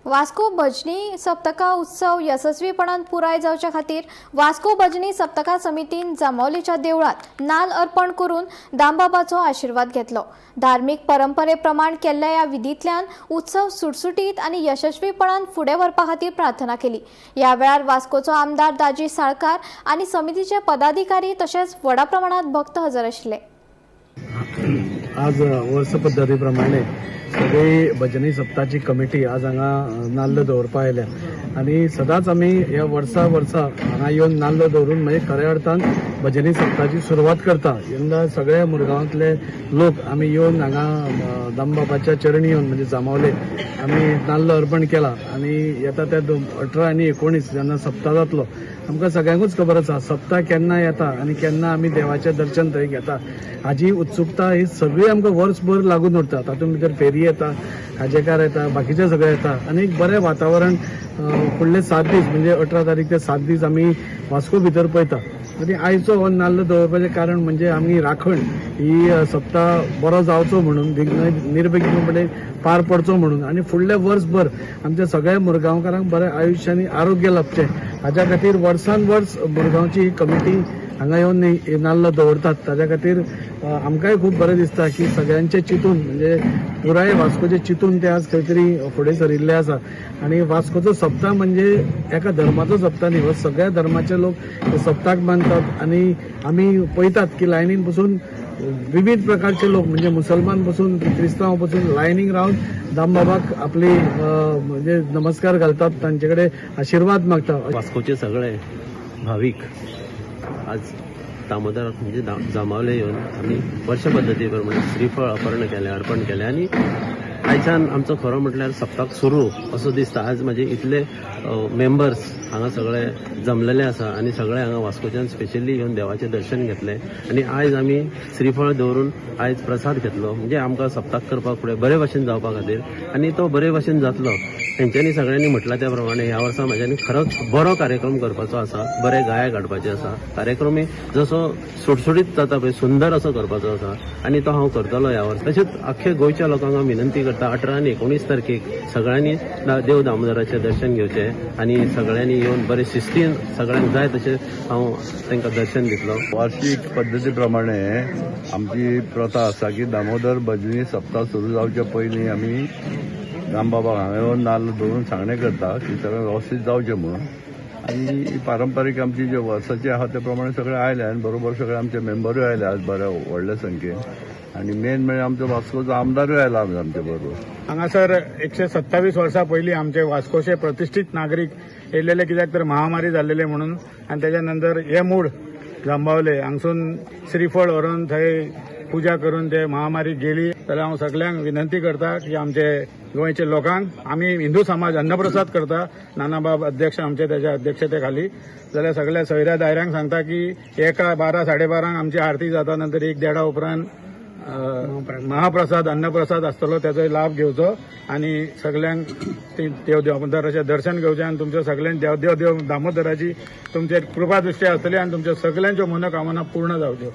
वास्को भजनी सप्तका उत्सव येसस्वीपणान पुराय जावच्या खातीर वास्को भजनी सप्तका समितीन जांबावलेच्या देवळात नाल अर्पण करून दामबाबाचो आशिर्वाद घेतलो. धार्मीक परंपरे प्रमाण केल्ल्या ह्या विधींतल्यान उत्सव सुटसुटीत आनी यशस्वीपणान फुडें व्हरपा खातीर प्रार्थना केली. ह्या वेळार वास्कोचो आमदार दाजी साळकार आनी समितीचे पदाधिकारी तशेंच व्हडा प्रमाणात भक्त हजर आशिल्ले. आज वर्स पद्दती प्रमाणे सगळी भजनी सप्ताची कमिटी आज हांगा नाल्ल दवरपा आयल्या आनी सदांच आमी ह्या वर्सा वर्सा हांगा येवन नाल्ल दवरून मागीर खऱ्या अर्थान भजनी सप्ताची सुरवात करता. यंदा सगळे मुरगांवांतले लोक आमी येवन हांगा दामबाबाच्या चरणी येवन, म्हणजे जांबावले, आमी नाल्ल अर्पण केला आनी येता त्या 18 आनी 19 जेन्ना सप्ता जातलो, आमकां सगळ्यांकूच खबर आसा सप्ता केन्ना येता आनी केन्ना आमी देवाचें दर्शन थंय घेता हाजी उत्सुकता ही सगळी आमकां वर्सभर लागून उरता. तातूंत भितर फेरी येता, खाजेकार येता, बाकीचे सगळे येता आनी एक बरें वातावरण फुडले 7 दीस, म्हणजे 18 तारीख ते 7 दीस आमी वास्को भितर पळयता. आनी आयचो हो नाल्ल दवरपाचें कारण म्हणजे आमी राखण ही सप्ता बरो जावचो म्हणून, विघ्न निर्विघ्नपणे पार पडचो म्हणून आनी फुडले वर्सभर आमच्या सगळ्या मुरगांवकारांक बरें आयुश्य आनी आरोग्य लाबचें हाज्या खातीर वर्सान वर्स मुरगांवची ही कमिटी हांगा येवन हे नाल्ल दवरतात. ताज्या खातीर आमकांय खूब बरें दिसता की सगळ्यांचे चिंतून, म्हणजे पुराय वास्कोचे चिंतून ते आज खंय तरी फुडें सरिल्ले आसा. आनी वास्कोचो सप्ता म्हणजे एका धर्माचो सप्ता न्ही, हो सगळ्या धर्माचे लोक हे सप्ताक मानतात. आनी आमी पळयतात की लायनीन बसून विविध प्रकारचे लोक, म्हणजे मुसलमान बसून, क्रिस्तांव बसून लायनीक रावन दामबाबाक आपली म्हणजे नमस्कार घालतात, तांचे कडेन आशिर्वाद मागता. वास्कोचे सगळे भावीक आज दामोदर म्हणजे जांबावले येवन आमी वर्ष पद्दती प्रमाणे श्रीफळ अर्पण केलें, अर्पण केलें आनी आयच्यान आमचो खरो म्हटल्यार सप्तक सुरू असो दिसता. आज म्हजे इतले मेंबर्स हांगा सगळे जमलेले आसा आनी सगळे हांगा वास्कोच्यान स्पेशली येवन देवाचें दर्शन घेतलें आनी आयज आमी श्रीफळ दवरून आयज प्रसाद घेतलो, म्हणजे आमकां सप्तक करपाक फुडें बरे भशेन जावपा खातीर. आनी तो बरे भशेन जातलो तेंच्यांनी सगळ्यांनी म्हटलां त्या प्रमाणे ह्या वर्सा म्हाज्यानी खरोच बरो कार्यक्रम करपाचो आसा, बरे गायक हाडपाचे आसा, कार्यक्रमूय जसो सुटसुटीत जाता पळय, सुंदर असो करपाचो आसा आनी तो हांव करतलो ह्या वर्सा. तशेंच अख्खे गोंयच्या लोकांक हांव विनंती करता, 18 आनी 19 तारखेक सगळ्यांनी देव दामोदराचें दर्शन घेवचें आनी सगळ्यांनी येवन बरे शिस्तीन सगळ्यांक जाय तशें हांव तांकां दर्शन दितलो. वार्षिक पद्दती प्रमाणे आमची प्रथा आसा की दामोदर भजनी सप्ताह सुरू जावचे पयलीं आमी दामबाबा हांगा येवन नाल्ल दवरून सांगणें करता की सगळें वेवस्थीत जावचें म्हणून. आनी ही पारंपारीक आमची जे वर्साची आहा ते प्रमाणे सगळे आयले आनी बरोबर सगळे आमचे मेंबरूय आयले आज बऱ्या व्हडल्या संख्येन. आनी मेन म्हणजे आमचो वास्कोचो आमदारूय आयला आमचे बरोबर. हांगासर 127 वर्सां पयलीं आमचे वास्कोचे प्रतिश्ठीत नागरीक येयलेले, कित्याक तर महामारी जाल्लेले म्हणून. आनी तेच्या नंतर हे मूळ जांबावले हांगसून श्रीफळ व्हरून थंय पुजा करून ते महामारी गेली. जाल्यार हांव सगल्यांक विनंती करता की आमचे गोंयचे लोकांक, आमी हिंदू समाज अन्नप्रसाद करता, नानाबाब अध्यक्ष आमचे त्याच्या अध्यक्षते खाली, जाल्यार सगळ्या सोयऱ्या दायऱ्यांक सांगता की एका 12 12:30 आमची आरती जाता, नंतर एक देडा उपरांत महाप्रसाद अन्नप्रसाद आसतलो, त्याचो लाभ घेवचो आनी सगल्यांक ती देव दामोदराचें दर्शन घेवचें. आनी तुमच्या सगल्यांक देव देव देव दामोदराची तुमचेर कृपा दृश्टी आसतली आनी तुमच्या सगल्यांच्यो मनोकामना पूर्ण जावच्यो.